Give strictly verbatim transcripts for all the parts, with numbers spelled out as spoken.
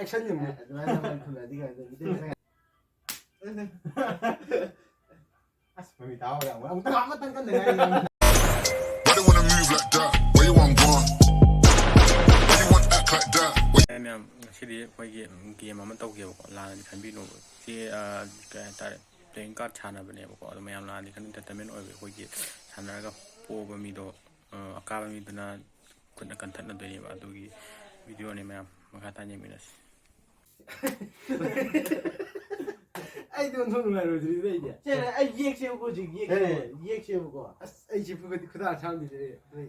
Action ꯌꯦꯡꯉꯨ꯫ ꯑꯗꯨꯃꯥꯏꯅ ꯇꯧꯔꯒ ꯊꯨꯅꯗꯤ ꯀꯩꯅꯣ ꯇꯧ-, ꯃꯤꯇꯩ ꯃꯆꯥ ꯑꯁ, ꯃꯃꯤ ꯇꯥꯍꯧꯔꯦ꯫ ꯑꯃꯨꯛ, ꯑꯃꯨꯛꯇꯪ, ꯑꯃꯇꯪ ꯀꯟꯅ ꯉꯥꯏꯔꯤ꯫ ꯑꯦ, ꯃꯌꯥꯝ, ꯉꯁꯤꯗꯤ ꯑꯩꯈꯣꯏꯒꯤ ꯒꯦꯝ ꯑꯃ ꯇꯧꯒꯦꯕꯀꯣ, ꯂꯥꯟꯅꯗꯤ ꯈꯟꯕꯤꯅꯣꯕ꯫ ꯁꯤ, ꯑ, ꯀꯩ ꯍꯥꯏꯇꯥꯔꯦ, ꯄ꯭ꯂꯦꯌꯤꯡ ꯀꯥꯔꯗ ꯁꯥꯟꯅꯕꯅꯦꯕꯀꯣ꯫ ꯑꯗꯣ ꯃꯌꯥꯝ ꯂꯥꯟꯅꯗꯤ ꯈꯟꯕꯤ, ꯑꯦꯟꯇꯔꯇꯦꯟꯃꯦꯟ ꯑꯣꯏꯕ, ꯑꯩꯈꯣꯏꯒꯤ ꯁꯥꯟꯅꯔꯒ ꯄꯣꯕ ꯃꯤꯗꯣ, ꯑ, ꯑꯀꯥꯕ ꯃꯤꯗꯨꯅ ꯈꯨꯠꯅ ꯀꯟꯊꯠꯅꯗꯣꯏꯅꯦꯕ꯫ ꯑꯗꯨꯒꯤ ꯚꯤꯗꯤꯑꯣꯅꯦ ꯃꯌꯥꯝ, ꯃꯈꯥ ꯇꯥꯅ ꯌꯦꯡꯃꯤꯟꯅꯁꯤ꯫ ꯑꯩꯗꯤ ꯑꯣꯟꯊꯣꯛ ꯅꯨꯡꯉꯥꯏꯔꯣꯏꯗ꯭ꯔꯤꯗ ꯑꯩꯗꯤ꯫ ꯁꯦ, ꯑꯩ ꯌꯦꯛꯁꯦꯕꯀꯣ ꯍꯧꯖꯤꯛ, ꯌꯦꯛꯁꯦꯕ꯫ ꯍꯦ꯫ ꯌꯦꯛꯁꯦꯕꯀꯣ꯫ ꯑꯁ, ꯑꯩꯁꯦ ꯈꯨꯗ-, ꯈꯨꯗꯥꯡ ꯑꯁꯥꯡꯕꯤꯁꯦ, ꯍꯣꯏ꯫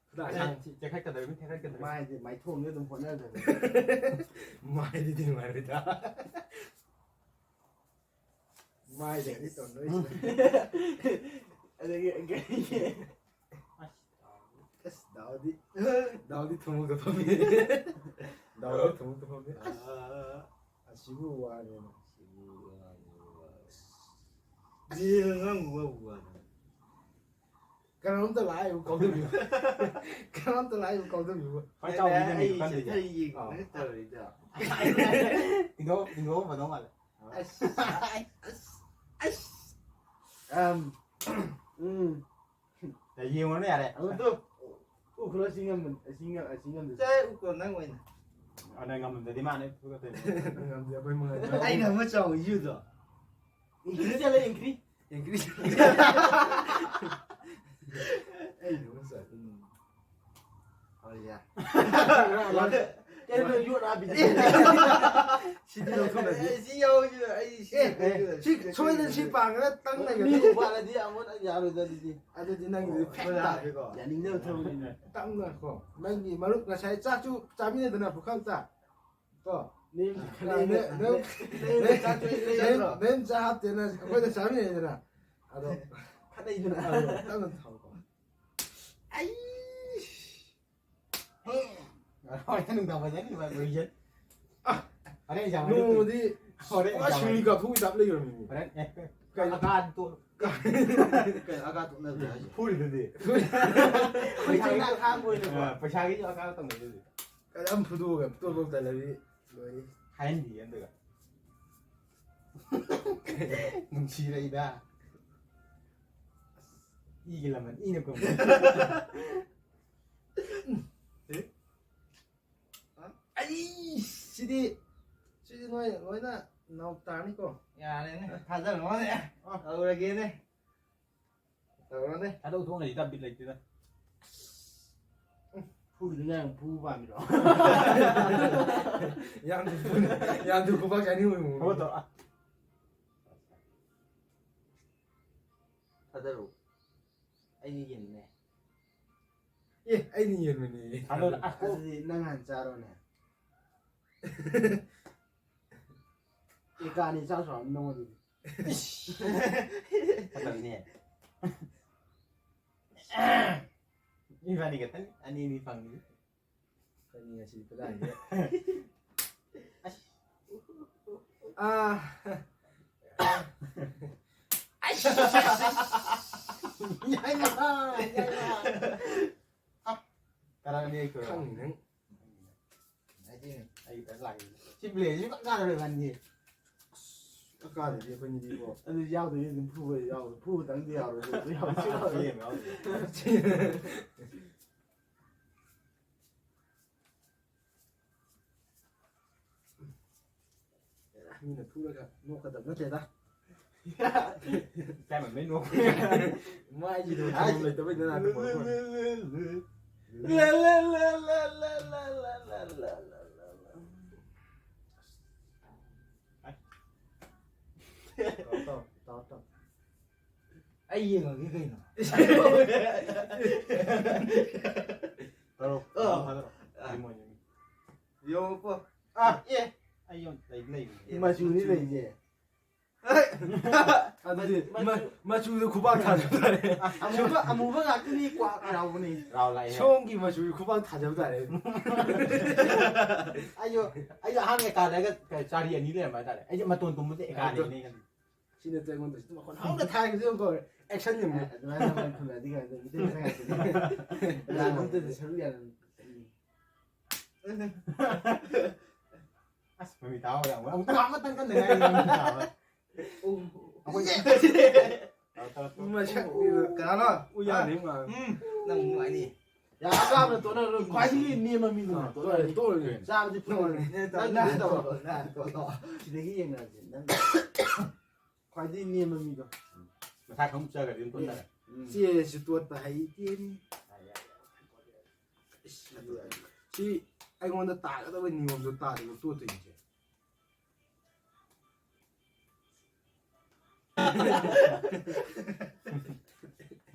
ꯈꯨꯗꯥꯡ ꯑꯁꯥꯡ-, ꯆꯦ-, ꯆꯦꯈꯠꯀꯗꯧꯔꯤꯕꯅꯤ, ꯆꯦꯈꯠꯀꯗꯧꯔꯤꯕꯅꯤ꯫ ꯃꯥꯏꯗꯤ ꯃꯥꯏꯊꯣꯡꯗ ꯑꯗꯨꯝ ꯍꯣꯠꯅꯗꯣꯏꯅꯤ꯫ ꯃꯥꯏꯗꯨꯗꯤ ꯅꯨꯡꯉꯥꯏꯔꯣꯏꯗ꯫ ꯃꯥꯏꯗ ꯑꯦꯗꯤꯠ ꯇꯧꯅꯔꯤꯁꯤꯅ꯫ ꯑꯗꯒꯤ ꯀꯩ-, ꯑꯁ, ꯗꯥꯎꯗꯤ, ꯗꯥꯎꯗꯤ ꯊꯨꯝꯃꯣꯛꯇ ꯐꯝꯃꯤ꯫ ꯗꯥꯎꯗꯤ ꯊꯨꯝꯃꯣꯛꯇ ꯐꯝꯃꯤ꯫ ꯑꯁ, ꯑꯁꯤꯕꯨ ꯋꯥꯔꯦꯅ꯫ ꯑꯁꯤꯕꯨ ꯋꯥꯔꯦꯅ꯫ ꯖꯤꯅ ꯉꯥꯡꯕ ꯋꯥꯕꯨ ꯋꯥꯔꯦ꯫ ꯀꯩꯅꯣꯝꯇ ꯂꯥꯛꯑꯦꯕꯨ ꯀꯧꯗꯕꯤꯌꯨ꯫ ꯀꯩꯅꯣꯝꯇ ꯂꯥꯛꯑꯦꯕꯨ ꯀꯧꯗꯕꯤꯌꯨ꯫ ꯈ꯭ꯋꯥꯏ ꯆꯥꯎꯕ ꯃꯤꯅ ꯑꯩ ꯃꯤꯅꯤ ꯀꯟꯗꯣꯏꯁꯦ꯫ ꯆꯠꯊꯔꯤ ꯌꯦꯡꯕ ꯑꯥ꯫ ꯅꯠꯇ꯭ꯔꯕꯅꯤꯗ꯫ ꯏꯟꯗꯣ-, ꯏꯟꯗꯣ ꯐꯗꯧ ꯃꯥꯜꯂꯦ꯫ ꯑꯁ, ꯑꯁ, ꯑꯁ꯫ ꯑꯝ, ꯎꯝ꯫ ꯌꯦꯡꯉꯨꯔꯅꯨ ꯌꯥꯔꯦ꯫ ꯑꯃꯗꯣ ꯎꯈ꯭ꯔꯣ, ꯑꯁꯤ ꯉꯝꯕ-, ꯑꯁꯤ ꯉꯝ-, ꯑꯁꯤ ꯉꯝꯗ-, ꯆꯦ, ꯎꯈ꯭ꯔꯣ, ꯅꯪ ꯑꯣꯏꯅ꯫ ꯑ, ꯅꯪ ꯉꯝꯗ꯭ꯔꯗꯤ ꯃꯥꯅ ꯐꯨꯒꯠꯇꯣꯏꯅꯦ꯫ ꯉꯝꯗꯦ, ꯑꯩꯈꯣꯏ ꯃꯉꯥꯏ꯫ ꯑꯩꯅ ꯑꯃ ꯆꯥꯎ ꯌꯨꯗꯣ꯫ ꯏꯟꯀ꯭ꯔꯤ ꯆꯠꯂꯦ, ꯏꯟꯀ꯭ꯔꯤ꯫ ꯏꯟꯀ꯭ꯔꯤ꯫ ꯑꯩꯅ ꯑꯃ ꯆꯥꯎ꯫ ꯎꯝ꯫ ꯍꯣꯏ, ꯌꯥ꯫ ꯀꯩꯅꯣ, ꯌꯣꯠ ꯍꯥꯞꯄꯤꯁꯦ? ꯁꯤꯗꯤ ꯂꯧꯊꯣꯛꯅꯗꯦ꯫ ꯑꯦ, ꯁꯤ ꯌꯥꯎꯁꯤꯗ, ꯑꯩ ꯁꯤ ꯑꯦ, ꯑꯦ, ꯁꯤ ꯁꯣꯏꯗꯅ ꯁꯤ ꯄꯥꯡꯒꯅ ꯇꯪꯅ ꯃꯤ ꯌꯣꯠꯊꯣꯛ-, ꯎꯕꯥꯂꯗꯤ ꯑꯃꯨꯛ ꯌꯥꯔꯣꯏꯗ ꯑꯗꯨꯗꯤ꯫ ꯑꯗꯨꯗꯤ ꯅꯪꯒꯤꯗꯤ ꯑꯣ, ꯐꯦꯛ ꯍꯣꯏ, ꯇꯥꯔꯦ꯫ ꯌꯥꯔꯦꯀꯣ꯫ ꯌꯥꯅꯤꯡꯗꯕ ꯊꯕꯛꯅꯤꯅ꯫ ꯇꯞꯅ ꯀꯣ꯫ ꯅꯪꯒꯤ ꯃꯔꯨꯞ ꯉꯁꯥꯏ ꯆꯥꯛꯁꯨ ꯆꯥꯃꯤꯟꯅꯗꯅ ꯄꯨꯈꯝꯇ꯫ ꯀꯣ꯫ ꯅꯌꯨꯝ-, ꯑꯥ, ꯅꯌꯨꯝ-, ꯅꯪ, ꯅꯪ, ꯅꯪ ꯅꯪ, ꯆꯥꯛ ꯆꯥ-, ꯅꯪ, ꯆꯥꯗ꯭ꯔꯣ? ꯅꯪ ꯆꯥ ꯍꯥꯞꯇꯦꯅ ꯑꯩꯈꯣꯏꯗ ꯆꯥꯃꯤꯟꯅꯩꯗꯅ꯫ ꯑꯗꯣ ꯈꯠꯅꯩꯗꯅ꯫ ꯑꯗꯣ ꯇꯞꯅ ꯊꯝꯃꯨꯀꯣ꯫ ꯑꯩ꯫ ꯍꯣꯔꯦꯟ ꯅꯨꯡꯗꯥꯡ ꯐꯖꯅꯤ, ꯚꯥꯏ, ꯍꯣꯔꯦꯟ꯫ ꯑꯥ, ꯍꯣꯔꯦꯟ ꯑꯦꯛꯖꯥꯝ ꯍꯥꯏꯗꯣꯛꯇꯣꯏꯅꯤ꯫ ꯅꯣꯡꯃꯗꯤ ꯍꯣꯔꯦꯟ ꯄꯨꯔꯥ ꯑꯦꯛꯖꯥꯝ ꯁꯤꯡꯂꯤ ꯍꯥꯏꯗꯣꯛꯇꯣꯏꯅꯤ꯫ ꯀꯥꯞꯊꯣꯛꯈꯤ ꯇꯥꯏꯞ ꯂꯩꯈ꯭ꯔꯕꯅꯤꯅꯦ꯫ ꯍꯣꯔꯦꯟ, ꯑꯦ, ꯀꯩꯅꯣ? ꯑꯀꯥ ꯇꯣ-, ꯀꯩꯅꯣ ꯑꯀꯥ ꯇꯣꯛꯅꯕꯗ ꯍꯥꯏꯁꯦ? ꯐꯨꯔꯤꯗꯨꯗꯤ꯫ ꯄꯩꯁꯥꯒꯤ ꯑꯀꯥ ꯑꯣꯏꯅꯀꯣ꯫ ꯑ, ꯄꯩꯁꯥꯒꯤꯁꯨ ꯑꯀꯥ ꯇꯧꯅꯩꯗꯨꯗꯤ꯫ ꯀꯔꯝ ꯐꯨꯗꯣꯛꯑꯒ ꯇꯣꯠ ꯇꯣꯠ ꯇꯜꯂꯗꯤ ꯂꯣꯏꯔꯦ꯫ ꯍꯥꯏꯍꯟꯕꯤꯒꯦ ꯑꯝꯇꯒ꯫ ꯅꯨꯡꯁꯤꯔꯛꯏꯗ꯫ ꯏꯒꯤ ꯂꯃꯟ ꯏꯅ ꯀꯨꯝꯕ꯫ ꯑꯩ ꯁꯤꯗꯤ ꯁꯤꯗꯤ ꯅꯣꯏ ꯂꯣꯏꯅ ꯅꯥꯎ ꯇꯥꯔꯅꯤꯀꯣ꯫ ꯌꯥꯔꯦꯅꯦ, ꯊꯥꯖꯔꯣꯅꯦ꯫ ꯑ꯫ ꯇꯧꯔꯒꯦꯅꯦ꯫ ꯇꯧꯔꯣꯅꯦ꯫ ꯊꯥꯗꯣꯛ ꯊꯣꯛꯅꯗꯤ ꯇꯝꯕꯤ ꯂꯩꯇꯦꯗ꯫ ꯐꯨꯒꯤꯗꯨꯅ ꯌꯥꯝ ꯐꯨꯕ ꯄꯥꯝꯃꯤꯔꯣ? ꯌꯥꯝ ꯊꯨ-, ꯌꯥꯝ ꯊꯨ ꯈꯨꯕꯥꯛ ꯆꯥꯅꯤꯡꯕꯒꯤ ꯃꯑꯣꯡ꯫ ꯊꯕꯛ ꯇꯧ-, ꯑ꯫ ꯊꯥꯗꯔꯛꯎ꯫ ꯑꯩꯗꯤ ꯌꯦꯟꯅꯦ꯫ ꯑꯦ, ꯑꯩꯗꯤ ꯌꯦꯟꯕꯅꯦ꯫ ꯊꯥꯗꯔꯛꯎ꯫ ꯑꯗꯨꯗꯤ ꯅꯪ ꯍꯥꯟꯅ ꯆꯥꯔꯣꯅꯦ꯫ ꯑꯦ, ꯀꯥꯅꯤ ꯆꯥ ꯁꯨꯔꯝ ꯅꯉꯣꯟꯗꯗꯤ꯫ ꯐꯠꯇꯕꯅꯦ꯫ ꯏꯕꯥꯅꯤ ꯈꯛꯇꯅꯤ, ꯑꯅꯤ ꯑꯅꯤ ꯐꯪꯉꯤ꯫ ꯀꯔꯤ ꯉꯁꯤ ꯈꯨꯗꯥꯡꯁꯦ? ꯑꯁ꯫ ꯑꯥ꯫ ꯑꯁ꯫ ꯌꯥꯏꯃ, ꯌꯥꯏꯃ꯫ ꯑ, ꯀꯅꯥꯅ ꯅꯦꯛꯇꯣꯏꯔꯣ? ꯈꯪꯅꯤ ꯅꯪ꯫ ꯑꯩꯗꯤ ꯑꯩ ꯈꯤꯇꯪ ꯂꯥꯛꯏ꯫ ꯁꯤ ꯕ꯭ꯂꯦꯗꯁꯤ ꯄꯪꯀꯥꯗ ꯂꯣꯏꯍꯟꯒꯦ꯫ ꯑꯁ, ꯀꯥꯗꯗꯤ ꯑꯩꯈꯣꯏꯅꯤꯗꯤꯀꯣ꯫ ꯑꯗꯨ ꯌꯥꯎꯗꯣꯏꯗꯤ ꯑꯗꯨꯝ ꯐꯨꯕ ꯌꯥꯎ-, ꯐꯨꯕꯗꯪꯗꯤ ꯌꯥꯎꯔꯣꯏ, ꯑꯗꯨ ꯌꯥꯎ-, ꯌꯥꯎ-, ꯌꯥꯎ-, ꯌꯥꯎ-, ꯃꯤꯅ ꯐꯨꯔꯒ ꯅꯣꯛꯀꯗꯕ ꯅꯠꯇꯦꯗ꯫ ꯏꯀꯥꯏꯃꯟꯕꯩ ꯅꯣꯛꯄ꯫ ꯃꯥꯏꯁꯤꯗ ꯊꯝꯐꯝ ꯂꯩꯇꯕꯩ ꯅꯅꯥꯛꯇ ꯄꯨꯔꯛꯄ꯫ ꯇꯧ, ꯇꯧ, ꯇꯧ, ꯇꯧ꯫ ꯑꯩ ꯌꯦꯡꯉꯒꯦ ꯀꯩꯅꯣ꯫ ꯇꯧꯔꯣ꯫ ꯑ꯫ ꯇꯧꯔꯣ꯫ ꯑ꯫ ꯌꯦꯡꯉꯣ, ꯌꯦꯡꯉꯣ꯫ ꯌꯦꯡꯉꯣꯀꯣ꯫ ꯑ, ꯑꯦ꯫ ꯑꯩ ꯌꯥꯝ ꯂꯩ-, ꯂꯩꯕꯅꯦ꯫ ꯃꯆꯨꯅꯤ ꯂꯩꯁꯦ꯫ ꯑꯗꯨꯗꯤ ꯃ-, ꯃ-, ꯃꯆꯨ-, ꯃꯆꯨꯗꯣ ꯈꯨꯕꯥꯛ ꯊꯥꯖ ꯇꯥꯔꯦ꯫ ꯑꯃꯨꯕ, ꯑꯃꯨꯕ ꯉꯥꯛꯇꯅꯤ ꯀ꯭ꯋꯥꯛ ꯂꯥꯎꯕꯅꯤ꯫ ꯔꯥꯎ ꯂꯥꯛꯑꯦ꯫ ꯁꯣꯝꯒꯤ ꯃꯆꯨꯒꯤ ꯈꯨꯕꯥꯛ ꯊꯥꯖꯕ ꯇꯥꯔꯦ꯫ ꯑꯩꯁꯨ, ꯑꯩꯁꯨ ꯑꯍꯥꯟꯕ ꯑꯦꯀꯥꯗꯒ ꯆꯥꯔꯤ ꯑꯅꯤ ꯂꯩꯔꯝꯕ ꯍꯥꯏꯇꯥꯔꯦ꯫ ꯑꯩꯁꯦ ꯃꯇꯣꯟ ꯄꯨꯝꯕꯁꯦ ꯑꯦꯀꯥꯅꯦ ꯑꯗꯣ ꯁꯤꯅꯦ꯫ ꯁꯤ ꯅꯠꯇ꯭ꯔ ꯑꯩꯉꯣꯟꯗ ꯁꯤ ꯃꯈꯣꯟ ꯍꯧꯅ ꯊꯥꯔꯤꯕꯁꯦ ꯌꯦꯡꯉꯨꯀꯣ꯫ ꯑꯦꯛꯁꯟ ꯌꯦꯡꯉꯨ꯫ ꯑꯦ, ꯑꯗꯨꯃꯥꯏꯅ ꯃꯈꯣꯟ ꯈꯨꯝꯂꯛꯑꯗꯤ ꯀꯥꯏꯅ ꯃꯤꯇꯩ ꯃꯆꯥ ꯉꯥꯛꯇꯅꯤ꯫ ꯂꯥꯟ ꯑꯝꯇꯗ ꯁꯔꯨꯛ ꯌꯥꯅ ꯆꯠꯅꯤꯡꯉꯤ꯫ ꯑꯁ, ꯃꯃꯤ ꯇꯥꯍꯧꯔꯦ꯫ ꯑꯃꯨꯛ, ꯑꯃꯨꯛꯇꯪ, ꯑꯃꯇꯪ ꯀꯟꯅ ꯉꯥꯏꯔꯤ, ꯃꯃꯤ ꯇꯥꯕ꯫ ꯑꯩꯈꯣꯏ ꯇꯧꯔꯣ, ꯇꯧꯔꯣ, ꯇꯧꯔꯣ꯫ ꯃꯁꯛꯇꯨ ꯀꯅꯥꯅꯣ? ꯎ ꯌꯥꯅꯤ, ꯃꯥ꯫ ꯎꯝ, ꯅꯪ ꯅꯨꯡꯉꯥꯏꯅꯤ꯫ ꯌꯥ, ꯆꯥꯕꯗ ꯇꯣꯠꯅꯔꯣꯏ꯫ ꯈ꯭ꯋꯥꯏꯗꯒꯤ ꯅꯦꯝꯕ ꯃꯤꯗꯨꯅ ꯑꯥ, ꯇꯣꯠꯅꯔꯅꯤ꯫ ꯇꯣꯠꯂꯅꯤ꯫ ꯆꯥꯕꯗꯤ ꯇꯣꯠꯂꯅꯤ꯫ ꯅꯪ ꯅꯪ ꯅꯪ ꯇꯧꯔꯣ, ꯅꯪ ꯇꯣꯠꯂꯣ꯫ ꯁꯤꯗꯒꯤ ꯌꯦꯡꯅꯔꯁꯤ꯫ ꯅꯪ ꯈ꯭ꯋꯥꯏꯗꯒꯤ ꯅꯦꯝꯕ ꯃꯤꯗꯣ꯫ ꯃꯁꯥ ꯈꯪ ꯆꯥꯈ꯭ꯔꯗꯤ ꯑꯗꯨꯝ ꯇꯣꯠꯅꯔꯦ꯫ ꯎꯝ꯫ ꯆꯦꯁꯨ ꯇꯣꯠꯄ ꯍꯩꯇꯦꯅꯤ꯫ ꯏꯁ, ꯁꯤ ꯑꯩꯉꯣꯟꯗ ꯇꯥꯒꯗꯕ ꯅꯤꯌꯣꯝꯗꯣ ꯇꯥꯗꯦꯕ ꯇꯣꯠꯇꯣꯏꯁꯦ꯫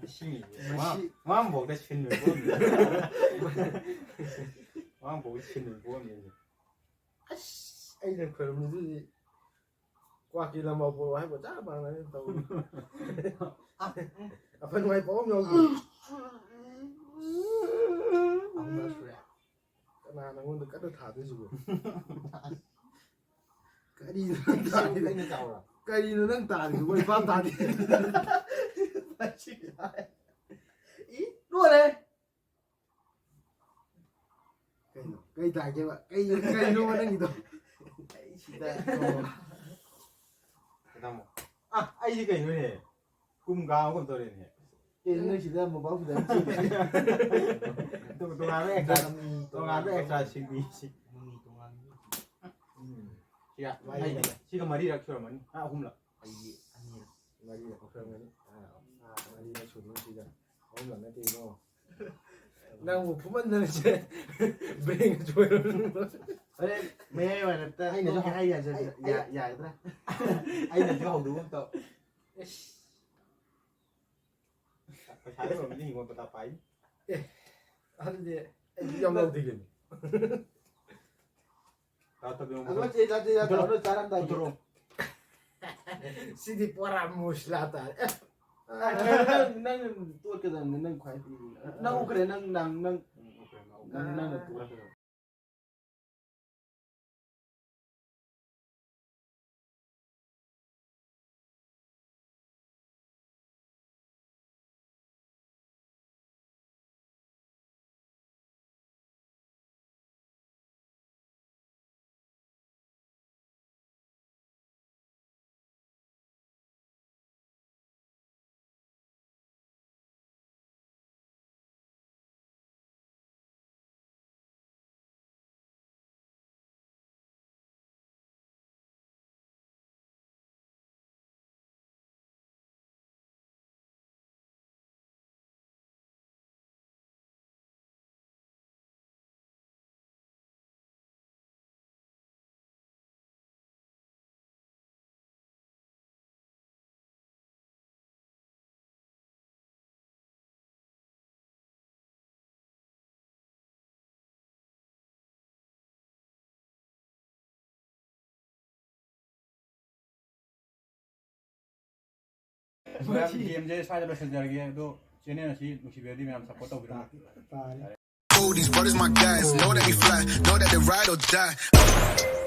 ꯏꯁꯤꯡ ꯃꯥ-, ꯃꯁꯤ ꯃꯥꯡꯐꯥꯎꯗ ꯁꯤꯟꯕ ꯄꯣꯠꯅꯤ꯫ ꯃꯥꯡꯐꯥꯎꯗ ꯁꯤꯟꯕ ꯄꯣꯠꯅꯤ꯫ ꯑꯁ, ꯑꯩꯅ ꯈꯣꯏꯔꯝꯕꯗꯨꯗꯤ ꯀ꯭ꯋꯥꯛꯀꯤ ꯂꯝꯕꯥ ꯄꯣꯔꯛꯑꯣ ꯍꯥꯏꯕ ꯆꯞ ꯃꯥꯟꯅꯔꯦ ꯇꯧꯔꯤ꯫ ꯑꯐꯟ ꯃꯥꯏ ꯄꯥꯎ ꯑꯃ ꯌꯥꯎꯗꯦ꯫ ꯑꯍꯨꯝꯂꯛ ꯁꯨꯔꯦ꯫ ꯀꯅꯥ ꯅꯪꯉꯣꯟꯗ ꯀꯟꯅ ꯊꯥꯗꯣꯏꯁꯤꯕꯣ? ꯀꯔꯤꯅꯣ ꯅꯪ ꯏꯁꯤꯡ ꯇꯥꯔꯤꯗꯣ? ꯑꯩꯅ ꯆꯥꯎꯔꯣ? ꯀꯔꯤꯅꯣ ꯅꯪ ꯇꯥꯔꯤꯗꯨꯕꯣ? ꯑꯩ ꯚꯥꯞ ꯇꯥꯗꯦ꯫ ꯏ, ꯂꯣꯏꯔꯦ꯫ ꯀꯩꯅꯣ? ꯀꯩ ꯇꯥꯒꯦꯕ? ꯀꯩ, ꯀꯩꯅꯣꯕ ꯅꯪꯒꯤꯗꯣ? ꯑꯩ ꯁꯤꯗ ꯀꯩꯗꯧꯃꯣ? ꯑ, ꯑꯩꯗꯤ ꯀꯩꯅꯣꯅꯦ? ꯀꯨꯝ ꯀꯥꯡꯕꯒꯨꯝ ꯇꯧꯔꯦꯅꯦ꯫ ꯑꯦ, ꯅꯣꯏ ꯁꯤꯗ ꯃꯣꯕꯥꯏꯜ ꯐꯣꯟ ꯑꯃ ꯆꯤꯡꯉꯦ꯫ ꯇꯣ-, ꯇꯣꯉꯥꯟꯕ ꯑꯦꯛꯁꯇ꯭ꯔꯥ, ꯇꯣꯉꯥꯟꯕ ꯑꯦꯛꯁꯇ꯭ꯔꯥ ꯁꯤꯡꯕꯤ꯫ ꯁꯤ-, ꯎꯝ꯫ ꯁꯤꯒ, ꯃꯔꯤ ꯑꯩ, ꯂꯩꯔꯦ꯫ ꯁꯤꯒ ꯃꯔꯤꯔꯛ ꯁꯨꯔꯝꯃꯅꯤ꯫ ꯑ, ꯑꯍꯨꯝꯂꯛ꯫ ꯑꯩꯗꯤ ꯑꯅꯤꯔꯛ꯫ ꯃꯔꯤꯔꯛ ꯁꯨꯔꯝꯃꯅꯤ꯫ ꯑ, ꯑ, ꯃꯔꯤꯔꯛ ꯁꯨꯗꯣꯏꯅꯤ ꯁꯤꯒ꯫ ꯑꯍꯨꯝꯂꯛ ꯅꯠꯇꯦ ꯏꯕꯨꯡꯉꯣ꯫ ꯅꯪꯕꯨ ꯐꯨꯃꯟꯗꯅ ꯁꯦ ꯕ꯭ꯔꯦꯟꯒ ꯆꯣꯏꯔꯕꯅꯤ꯫ ꯍꯣꯔꯦꯟ ꯃꯌꯥꯏ ꯋꯥꯏꯔꯞꯇ ꯑꯩꯅꯁꯨ ꯇꯣꯛꯀꯦ ꯍꯥꯏ ꯌꯥꯖ-, ꯑꯩ-, ꯌꯥ-, ꯌꯥꯒꯗ꯭ꯔꯥ? ꯑꯩꯅꯁꯨ ꯍꯧꯗꯣꯛꯑꯒꯨꯝ ꯇꯧ꯫ ꯏꯁ꯫ ꯄꯩꯁꯥ ꯂꯩꯕ ꯃꯤꯗꯤ ꯍꯤꯡꯒꯣꯜ ꯄꯇꯥ ꯄꯥꯏ꯫ ꯑꯦ, ꯑꯗꯨꯗꯤ ꯑꯩꯗꯤ ꯌꯥꯝ ꯂꯧꯗꯦ ꯀꯩꯅꯣ꯫ ꯆꯥ ꯊꯛꯄꯤꯌꯣ, ꯑꯗꯣ ꯆꯦ, ꯆꯥ, ꯆꯦ, ꯆꯥ, ꯄꯨꯊꯣꯔꯛꯑꯣ꯫ ꯆꯥꯔꯝꯗꯥꯏꯒꯤ꯫ ꯄꯨꯊꯣꯔꯛꯑꯣ꯫ ꯁꯤꯗꯤ ꯄꯨꯔꯥ ꯃꯨꯁꯂꯥ ꯇꯥꯔꯦ꯫ ꯑꯦ꯫ ꯑ, ꯅꯪ, ꯅꯪ, ꯅꯪ ꯇꯣꯠꯀꯗꯕꯅꯤ, ꯅꯪ ꯈ꯭ꯋꯥꯏ ꯄꯤꯛꯏ꯫ ꯅꯪ ꯎꯈ꯭ꯔꯦ, ꯅꯪ, ꯅꯪ, ꯅꯪ, ꯎꯝ, ꯎꯈ꯭ꯔꯦ, ꯅꯪ ꯎꯈ꯭ꯔꯦ꯫ ꯅꯪ, ꯅꯪꯅ ꯇꯣꯠꯀꯗꯕꯅꯤ꯫ ꯃꯌꯥꯝ ꯒꯦꯝꯁꯦ ꯁ꯭ꯋꯥꯏꯗ ꯂꯣꯏꯁꯤꯟꯖꯔꯒꯦ꯫ ꯑꯗꯣ ꯆꯦꯅꯦꯜ ꯑꯁꯤ ꯅꯨꯡꯁꯤꯕꯤꯔꯗꯤ ꯃꯌꯥꯝ ꯁꯞꯄꯣꯔꯠ ꯇꯧꯕꯤꯔꯝꯃꯣ꯫ ꯇꯥꯔꯦ꯫ Oh, these brothers my guys, know that we fly, know that they ride or die.